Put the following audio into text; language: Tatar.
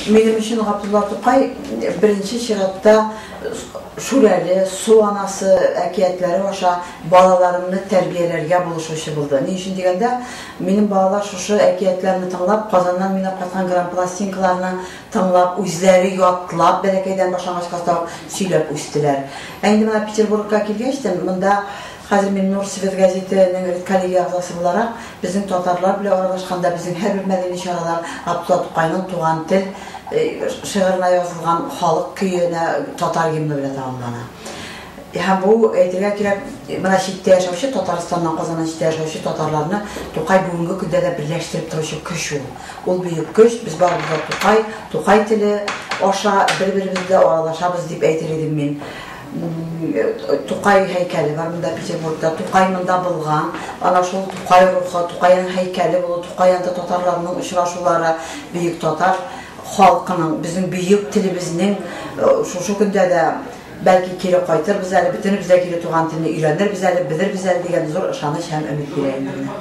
Минем өчен Габдулла Тукай беренче чиратта Шүрәле, Су анасы әкиятләре аша балаларымны тәрбияләргә булышучы булды. Ни өчен дигәндә, минем балалар шушы әкиятләрне тыңлап, Казаннан мин алып кайткан грампластинкаларны тыңлап, үзләре ятлап, бәләкәйдән башлангыч класста ук сөйләп үстеләр. Ә инде менә Петербургка килгәч тә, монда хәзер мин Нур Свет гәзитенең редколлегия әгъзасы буларак, безнең татарлар белән аралашканда, безнең һәрбер мәдәни чаралар Габдулла Тукайның Туган тел шигыренә язылган халык көенә, татар гимны белән тәмамлана. Һәм бу, әйтергә кирәк, менә читтә яшәүче, Татарстаннан, Казаннан читтә яшәүче татарларны Тукай бүгенге көндә дә берләштереп торучы көч ул. Ул бөек көч, без барыбыз да Тукай, Тукай теле аша бер-беребез белән аралашабыз дип әйтер идем мин. Тукай һәйкәле бар монда Петербургта, Тукай монда булган, ана шул Тукай рухы, Тукайның һәйкәле булу, Тукай янында татарларның очрашулары, бөек татар халкының, безнең бөек телебезнең шушы көндә дә бәлки кире кайтырбыз әле, бөтенебез дә кире туган телне өйрәнербез әле, белербез әле дигән зур ышаныч һәм өмет бирә инде менә.